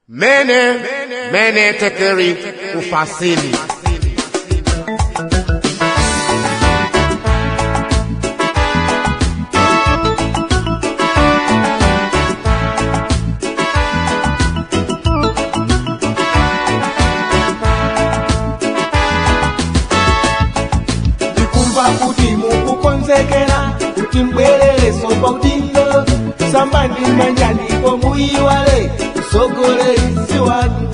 Mene, mene tekeri ufasili. Ndikumva kuti mukukonzekera kuti mbwerereso pautindo sambani manja ndipo muyiwale usogolezi wanu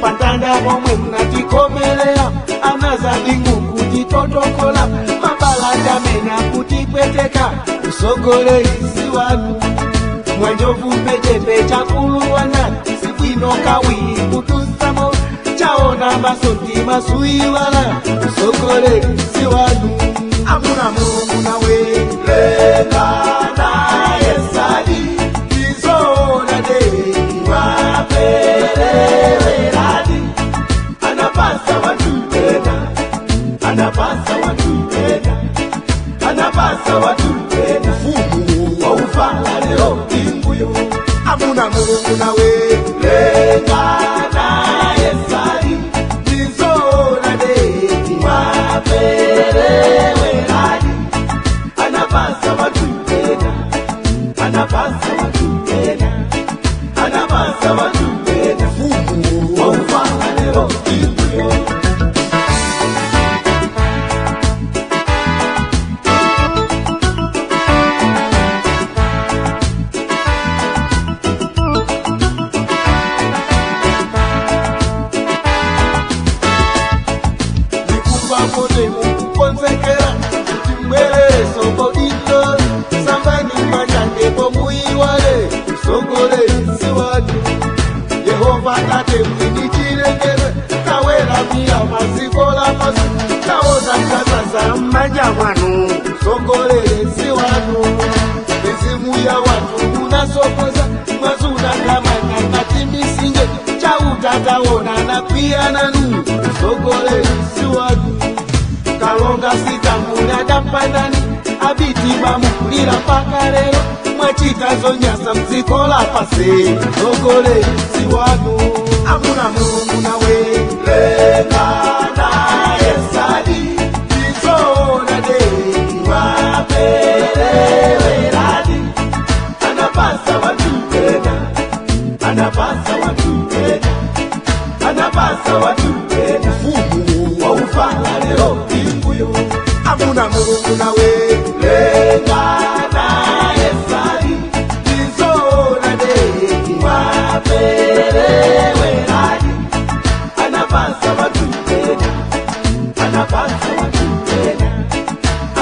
patanda pomwe munatikomelera anazadingu kuti totokola mabalanja mena kutipweteka usogolezi wanu mwanjovu mpechepe chakuluwana sibwino kawiri kutusamo chaona maso masuiwala usogolezi wanu amuna mulungu nawe lekana yesadi izona de wapeleweladi anapasa watutena anapasa watutena anapasa watutena fumu waufala lero inguyo amuna mulungu nawe lekana yesadi izona de wapeleweladi anapasa watutena anapasa watutena anapasa watutena fumu waufala lero inguyo. Ndikumva kuti mukukonzekera kuti mbwerereso paudito sambani manja ndipo muyiwale usogolezi wanu Yehova tate mwini chilengedwe tawera miya maziko lapasu taona kazaza mmanja mwanu usogolezi wanu mizimu ya watu munasokoza mwazuna kamanya ngati misinje chautataona nakwiyananu usogolezi wanu kalonga sitamuna dapanani abiti bamukulira paka lero mwachita zonyasa mdziko lapasi usogolezi wanu amuna mulungu nawe lekana yesadi izona de wapeleweladi anapasa watutena anapasa watutena anapasa watutena fumu waufala lero inguyo amuna mulungu nawe lekana yesadi izona de wapeleweladi anapasa watutena anapasa watutena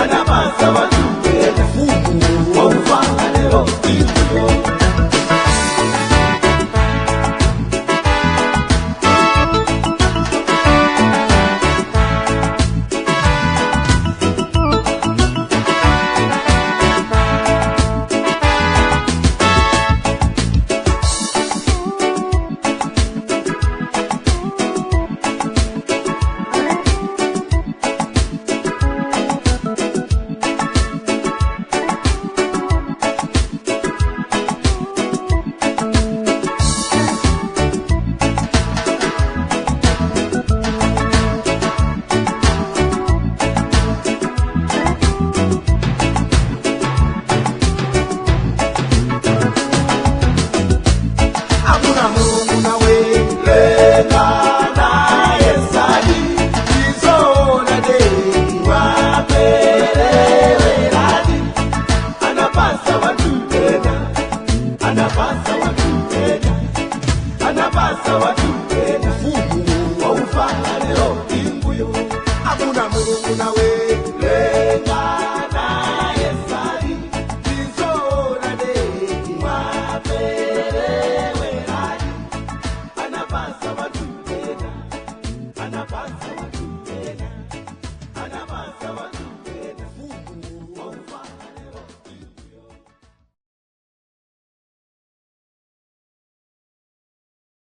anapasa watutena fumu waufala lero inguyo. Amuna mulungu nawe lekana yesadi izona de wapeleweladi anapasa watutena anapasa watutena anapasa watutena fumu waufala lero inguyo amuna mulungu nawe lekana yesadi izona de wapeleweladi anapasa watutena anapasa watutena anapasa watutena.